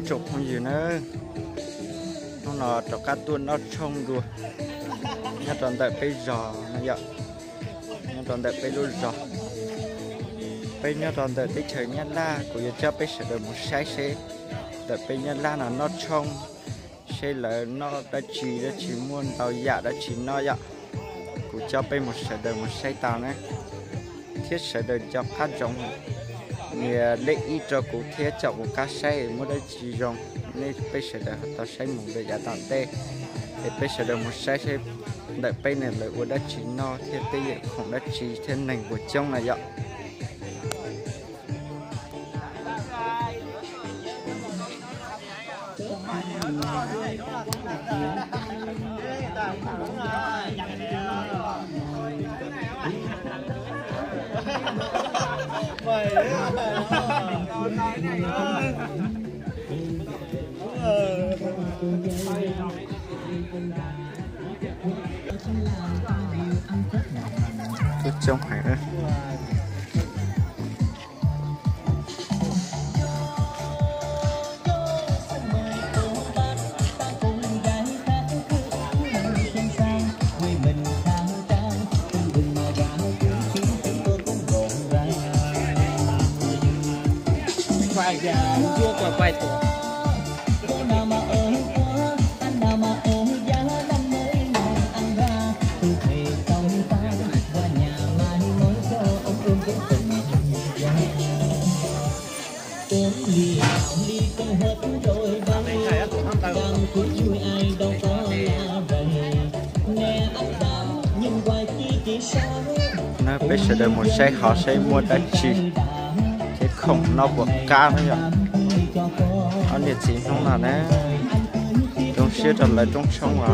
Tsoom phooj ywg na, hnub no rov qab tuaj noj tshoob dua nyob rau ntawm peb zos no yom, nyob rau ntawm peb lub zos. Peb nyob rau ntawm teb chaws Nyab Laj, kuv yuav coj peb sawv daws mus saib seb ntawm peb Nyab Laj no noj tshoob, seb lawv noj dab tsi, dab tsi muaj ntau yam dab tsi noj yom. Kuv coj peb mus sawv daws mus saib tau na, thiab sawv daws nco qab ntsoov nias lej ib rau kuv thiab caum kuv qab saib muaj dab tsi zoo, nej peb sawv daws ho tau saib mus rau yav tom ntej. Es peb sawv daws mus saib saib ntawm peb ne lawv ua dab tsi noj thiab peb yuav khoom dab tsi thiab neeg puas coob na yom. Coob heev. Na peb sawv daws mus saib hov saib muaj dab tsi thiab khoom noj puas qab na yom. Ob niam txiv Hmoob no na, zoo siab rau lawv rooj tshoob os.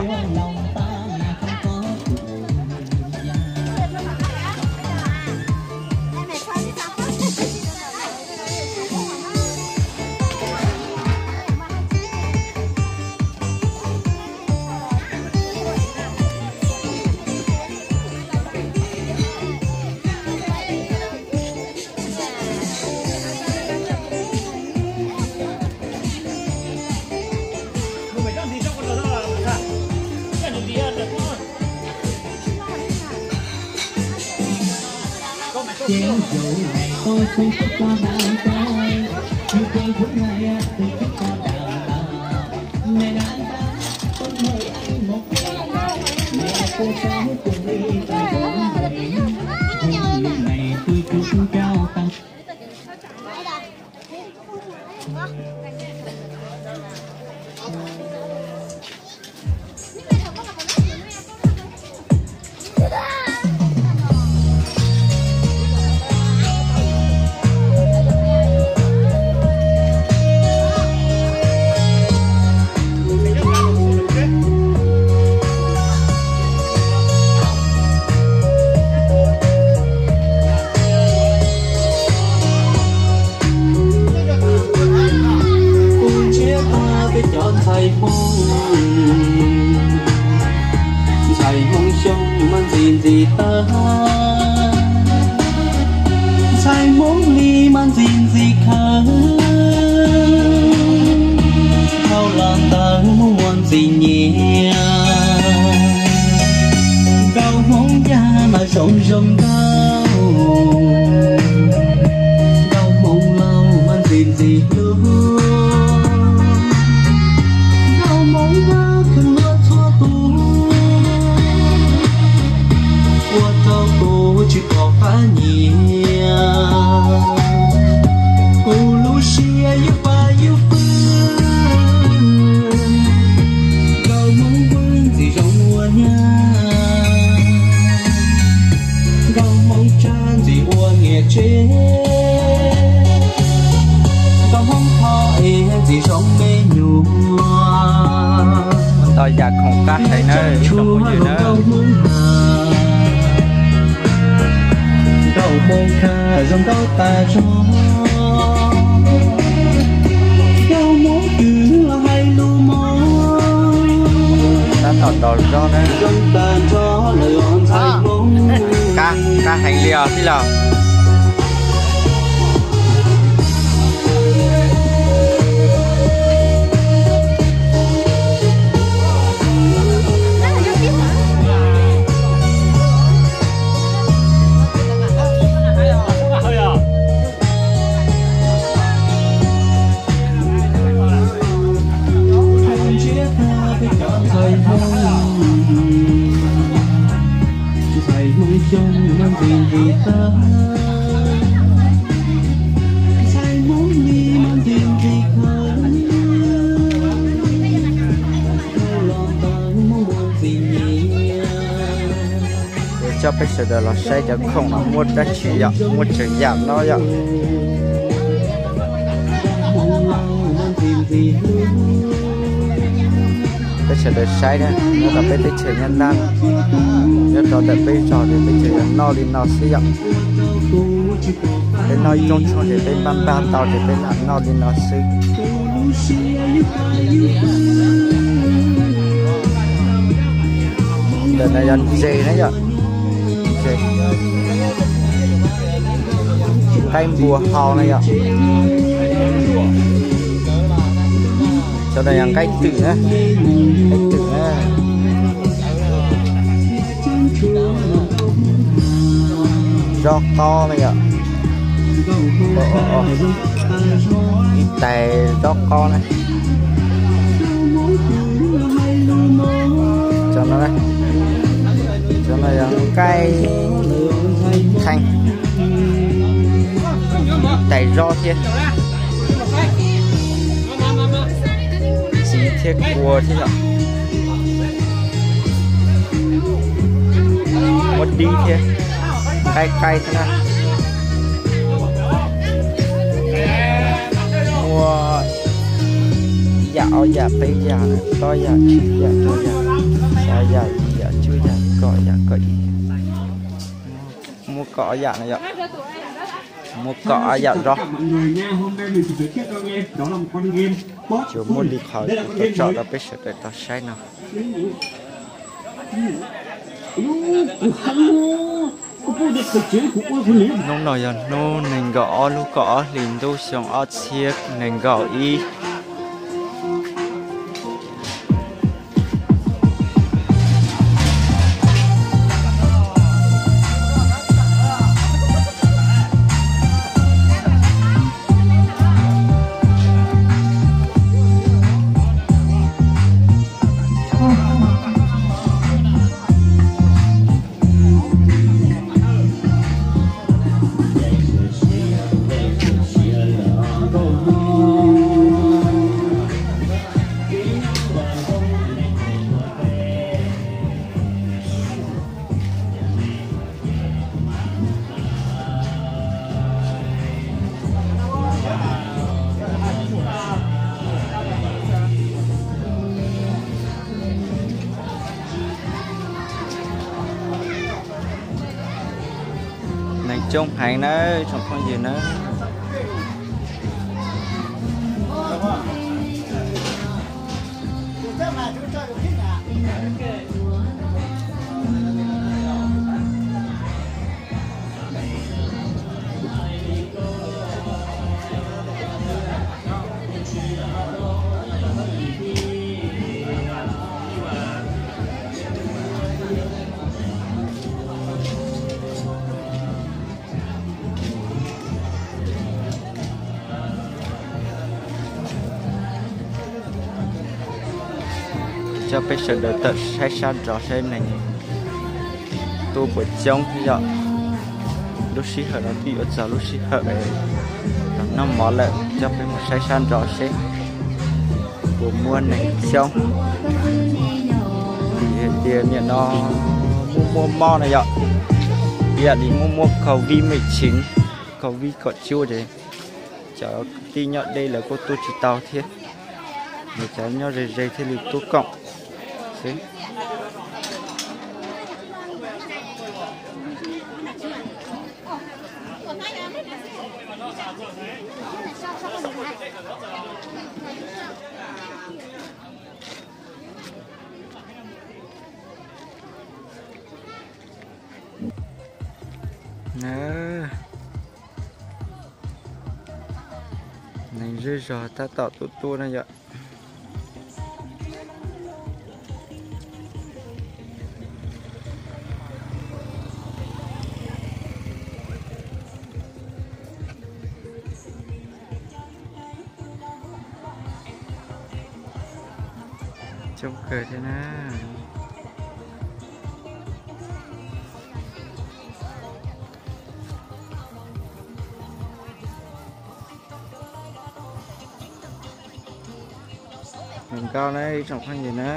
Kuv ntshiab tag peb cov ntxhais Hmoob, ntxhais Hmoob Xyooj mas ntxim ntxim tag, ntxhais Hmoob li mas ntxim ntxim khawv, dhau los ntawd muaj muaj ntxim nyiam. Nkauj Hmoob Yaj mas zoo zoo nkauj, nkauj Hmoob Lauj mas ntxim ntxim hlub, nkauj Hmoob Lauj kheev luag txhua tus, ua rau kuv tsis pom qab nyiam. Kuv lub siab yuav pab yuav pw, nkauj Hmoob Vwj ntxim zoo ua nyab, nkauj Hmoob Tsab ntxim ua niam tsev, nkauj Hmoob Thoj es ntxim zoo me nyuam. Ntau yam khoom qab heev na ib tsoom phooj ywg na. Nkauj Hmoob Khaj zoo nkauj tas zog, nkauj Hmoob Kws los hais lus Hmoob. Tab tom ntaus zog na. Zoo tas zog lawm os ntxhais Hmoob. Qab, qab heev li os tij laug. Peb sawv daws los saib cov khoom no muaj dab tsi yom, muaj tsav yam no yom. Peb sawv daws saib na, nyob rau peb teb chaws Nyab Laj, nyob rau ntawm peb zos ces peb tsuas yog noj li no xwb yom. Peb noj ib rooj tshoob ces peb npaj npaj tau ces peb lam noj li no xwb. Ntawm no yog ntses na yom, ntses, nqaij npua hau na yom. Cov no yog nqaij twm na, nqaij twm na. Zaub qaub na yom, ib tais zaub qaub na. Cov no, cov no yog nqaij theej, ib tais zaub thiab, txiv thiab kua thiab yom. Muaj dib thiab, nqaij qaib thiab na. Muaj ib yam, ob yam, peb yam, plaub yam, tsib yam, rau yam, xya yam, yim yam, cuaj yam, kaum yam, kaum ib. Muaj kaum ob yam no yom. Muaj kaum ob yam zaub. Tsuas muaj li qhov kuv tau tsom rau peb sawv daws tau saib no. Hnub no yog hnub nees nkaum ob lub kaum ob hlis ntuj xyoo ob txhiab nees nkaum ib. Neeg coob heev na, tsoom phooj ywg na. Coj peb sawv daws tawm saib sab nraud seb neeg tuaj puas coob thiab yom. Lub sij hawm no twb yuav txog lub sij hawm noj mov lawm, coj peb mus saib sab nraud seb puas muaj neeg coob. Vim hais tias nim no muaj muaj mob na yom, ib yam li muaj muaj covid mười chín, covid kaum cuaj ces cov kwv tij nyob deb lawv kuj tuaj tsis tau thiab, es cov nyob ze ze thiaj li tuaj koom xwb. Neeg zej zog tab tom tuaj tuaj na yom. Coob kawg thiab na. Zoo nkauj na ib tsoom phooj ywg na.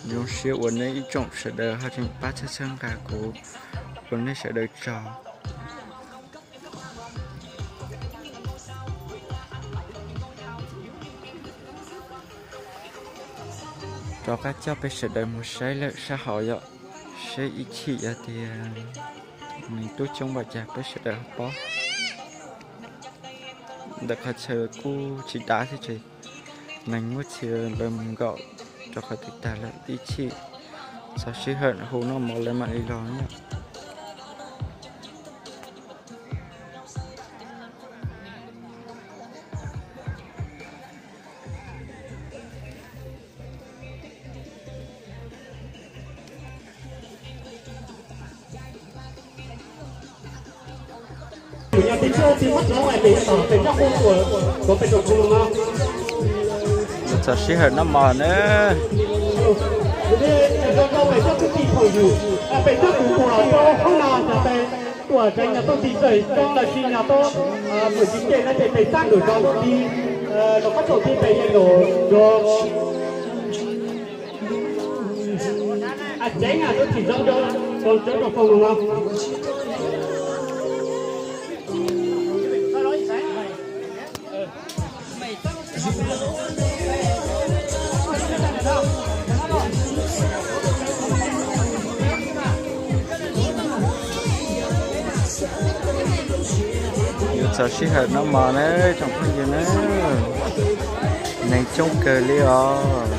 Zoo siab uas nej ib tsoom sawv daws ho tseem pab txhawb txhawb nqa kuv, ua nej sawv daws tsaug. Rov qab coj peb sawv daws mus saib lawm sab hauv yom, saib ib chim yog tias neeg tuaj coob npaum cas peb sawv daws ho paub. Ntawm qhov chaw kuj tsis dav thiab ces neeg muab txhia lawv mus nkaum rau qhov twg tag lawm, ib chim txog sij hawm hu noj mov lawv mam li los na. Txog sij hawm noj mov na. Tuam tsev nyuag tauj tis txawm coob los sis nyuag tauj mus tsis ke no ces peb sab nram zos mus ti los qab tsaus ti pem yeej los rau tsev na, lub tsis zoo rau rau rau foom no. Txog sij hawm noj mov na tsoom phooj ywg na, neeg coob kawg li os.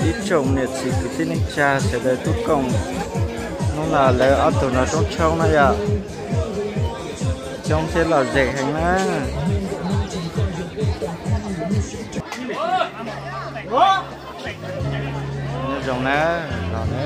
Ib tsoom niam txiv kwv tij neej tsa sawv daws tuaj koom, hnub no lawv ob tug no rooj tshoob no yom, coob thiab lom zem heev na. Nyob zoo na, los na.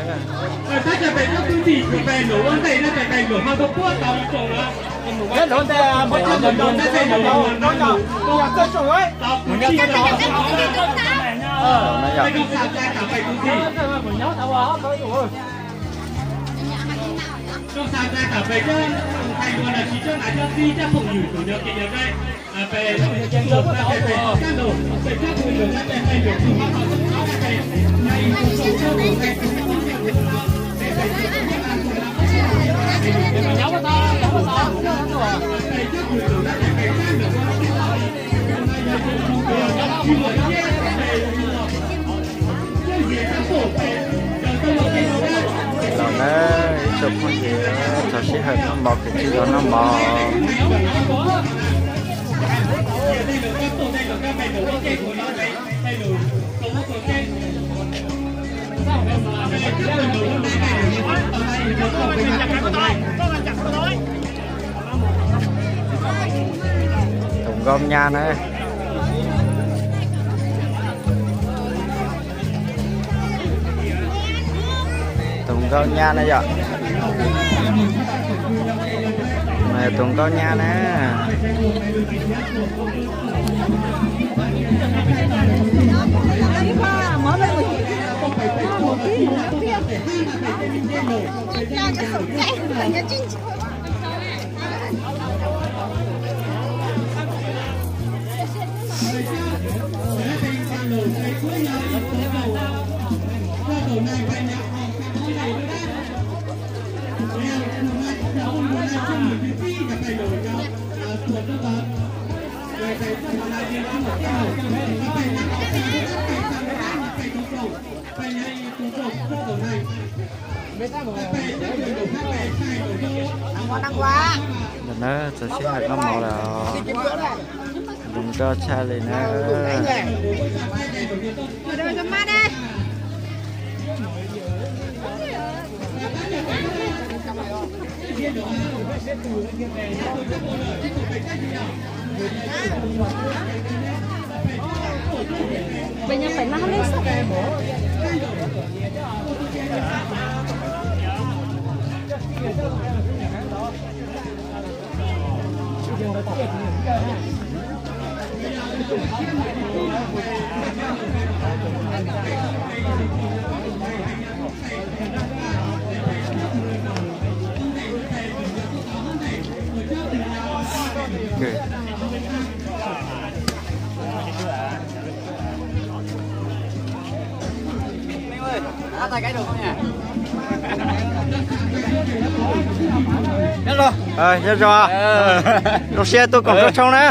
Los na, ib tsoom phooj ywg, txog sij hawm noj mov, kwv tij los noj mov. Tus nkauj nyab na. Tus nkauj nyab na yom. Tus nkauj nyab na. Ntawm na txog sij hawm noj mov lawm, zoo nkauj tshaj li na. Nyob zoo, zoo siab tuaj koom tshoob na.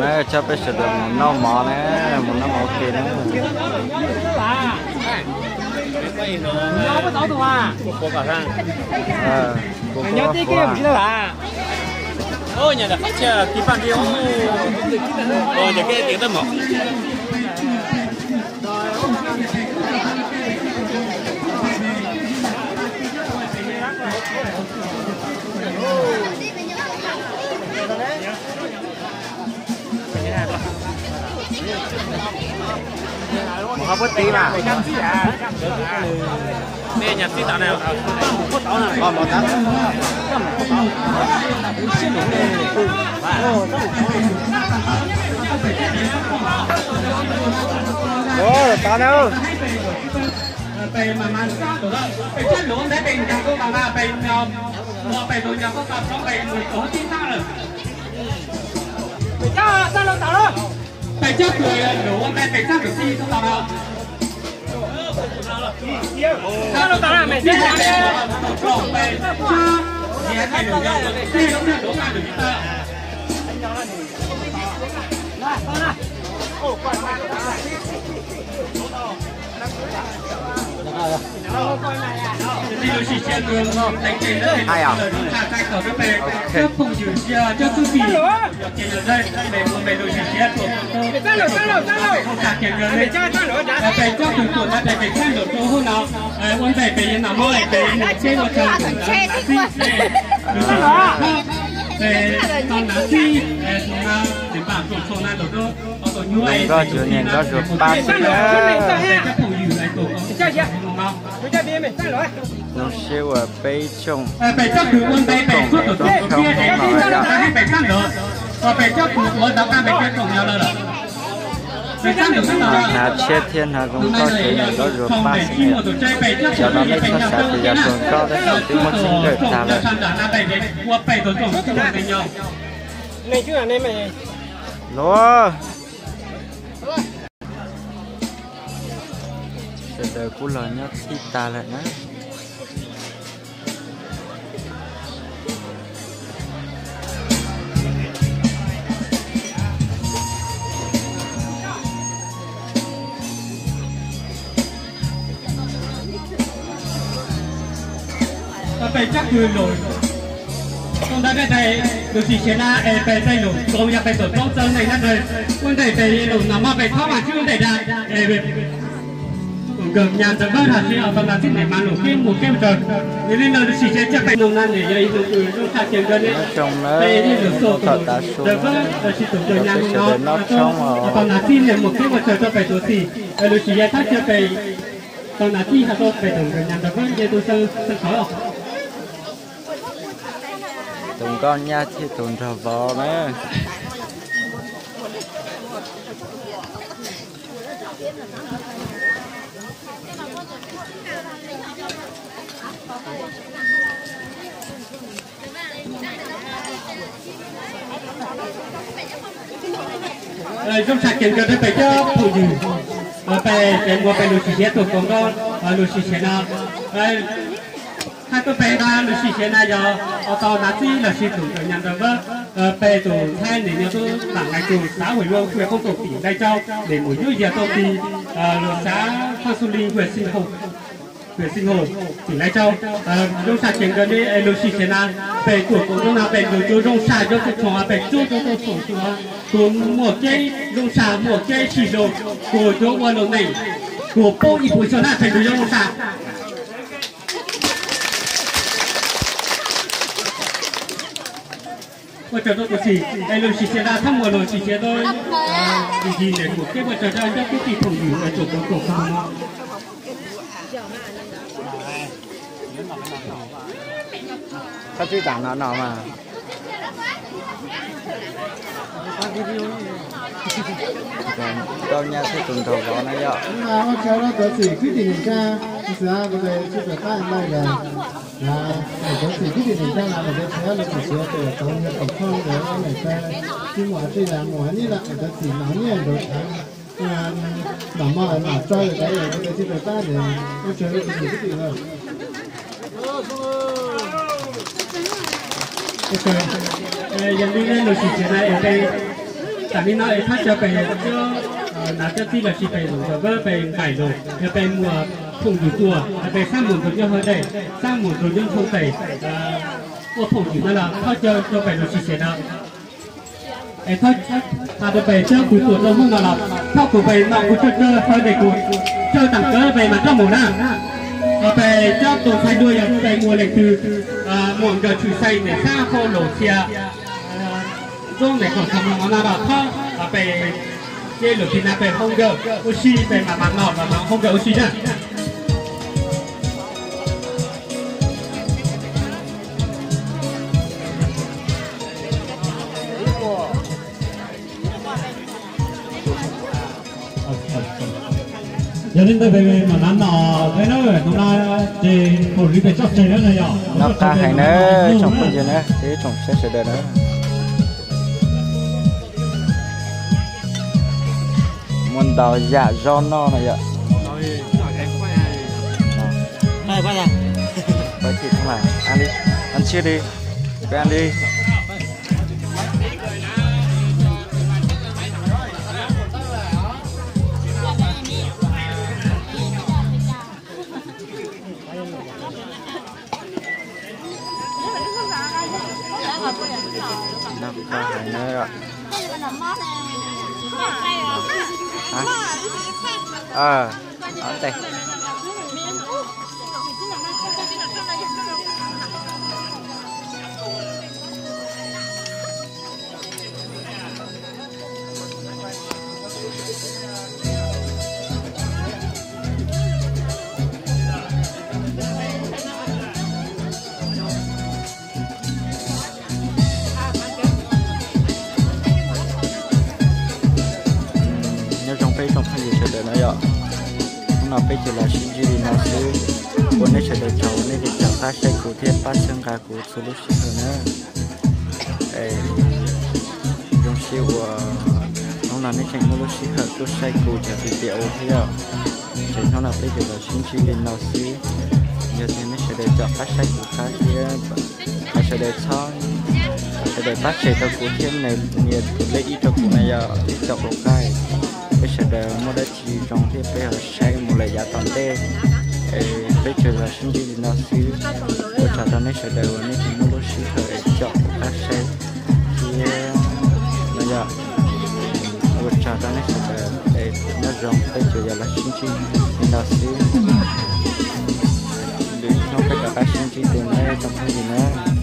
Neb coj peb sawv daws mus noj mov na, mus noj mov ua ke na. Mus qhov puab tiv mas. Ov, tas na. Peb coj kws luag ua ntej pem txaj tus tij tuaj tau no. Txaj tus tij, peb txaj tus tij. Lub sij hawm no, cov phooj ywg thiab cov tub txib, ces lawv peb lub sij hawm tuaj, peb coj tug tuaj ntawm pem pem txaj nraum rau hauv no, ua ntej pem yuav noj mov pem mus tsheb ua tsaug tus nav txib, tus tub txib, pem tau nav txib, tus nav tsis npam txoom txhua na tus tub, tau tus nyuj es nkoj tsuas niag nkoj zuag pab xwb na. Peb coj phooj ywg tuaj no. Zoo siab uas peb tsoom, peb tsoom tub txib hnub no yom. Hnav tshiab thiab hnav zoo nkauj ces niag nkoj zuag pab xwb na. Cov no nej txhob xav tias yog zoo nkauj tab sis twb muab txhib nrawm tag lawm. Los, sawv daws kuj los nyob txhij tag lawm na. Peb coj kws lug, tau ntawd peb tais lug sim siav na es peb tais lug koom yog peb tus tub txawj neeg na tais, ua ntej peb lug noj mov peb txhob mas tsis ua ntej da es nkawd nyas ntawd npawb hab tsis tau nav txib nim mas lug kev mus kev mus tsaws. Yog li ntawd lug sim siav coj peb noog na nim yog ib tug kws zoo tshaj ces nkawd ne, peb yeej lug xauj tus ntawd npawb lossis tus nkawd nyas no tau nav txib nim mus kev mus tsaws rau peb tus txij, lug sim siav thab coj peb tau nav txib hab rau peb tus nkawd nyas ntawd npawb nce tus xeev xeev qhov. Tus nkauj nyaj thiab tus nraug vauv na. Zoo tshaj ces nkawd rau peb cov phooj ywg, peb ces muaj peb lub sij hawm tuaj koom nkauj lub sij hawm no. Hab tuaj peb nqa lub sij hawm na yog tau nav txib lossis tus nkawd nyas ntawd npawb, peb tus ntxhais nim no tub Vam Nqaij Tsuj xav ua yuav koob tug tim Laij Tsau, nim mus yuav yag tau tim lub xav Phaab Xub Lis, hwm Xij Hauj, tim Laij Tsau. Zoo tshaj ces nkawd ne lub sij hawm na, peb tuaj koom nkauj no peb lug tsuas zoo tshaj cov tub tshoo, peb tsuas tau tau xoom tsuas, kuas muaj kev zoo tshaj muaj kev sib zoo, kuas yuav ua lub neej, kuas poob ib puas xyoo na peb lug yuav zoo tshaj. Ua tsaug rau tus txim, es lus sim xav da thab muas lus sim xav da, ib ntsis ntawm kuv keb ua tsaug rau cov kwv tij phooj ywg uas tseem koom koom no. Thab tsib tam no no mas. Rau nyab thiab tus nraug vauv na yom. Ua tsaug rau cov txim kwv tij neej tsa, xav kuv tus tsis tau tab laj los, cov txim kwv tij neej tsa los cov txim lus sim xav tau tau yog tom thoob ntawd neej tsa, tsis muaj tsis yam muaj nyiaj los cov txim no nyiaj nrog thav, mam mog mam tso yus cov yus kuv tus tsis tau tab ces ua tsaug rau cov txim kwv tij lawm. Yog li nej lus sim xav na es peb, tam li no es thov cov peb cov, nav cov txib los sis peb lus cov vab peb nqaim lus yog peb muaj phooj ywg tuaj, peb xab mus rau nyob hauv dej, xab mus rau nyob thoob peb ua phooj ywg no los thov cov cov peb lus sim xav na. Es thov, has rau peb cov kuv tuaj rau hnub no los thov kuv peb no kuv tsawg tsawg hauv dej kuv tsawg tam kawg peb mam rov mus na. Peb cov tus ntxhais dua yog peb muaj leej twg muaj nkawd tshwm xeeb ntawm sab hauv lus txhia, zoo ntawm koom txog no no los thov peb, ces lus txhia na peb hoo nkawd ua si, peb mam mam no mam mam hoo nkawd ua si na. Yog li ntawd peb mam mam no, peb no no ces hauj lwm peb txoj tseg na yom. Noj qab heev na tsoom phooj ywg na thiab tsoom saib sawv daws na. Muaj ntau yam zaub noj no yom. Pab thim thoob mas, ăn đi, ăn trước đi, peb ăn đi. Noj qab heev na. Nyob zoo peb tsoom phooj ywg sawv daws no yom. Hnub no peb ces los sib ntsib li no xwb. Ua nej sawv daws tsaug uas nej li caum qab saib kuv thiab pab txhawb nqa kuv txhua lub sij hawm na. Zoo siab uas hnub no nej tseem muaj lub sij hawm tuaj saib kuv cov video thiab yom. Ces hnub no peb ces los sib ntsib li no xwb. Yog tias nej sawv daws caum qab saib kuv qab thiab, thov sawv daws txhob, thov sawv daws pab share rau kuv thiab, nias tus lej ib rau kuv na yom, ib caum rau qab. Peb sawv daws muaj dab tsi zoo thiab peb ho saib mus lawm yav tom ntej. Es peb ces los sib ntsib li no xwb. Ua tsaug rau nej sawv daws uas nej tseem muaj lub sij hawm es caum kuv qab saib thiab no yom. Ua tsaug rau nej sawv daws es nyob zoo, peb ces yog los sib ntsib li no xwb. Lwm hnub peb rov qab sib ntsib dua na tsoom phooj ywg na.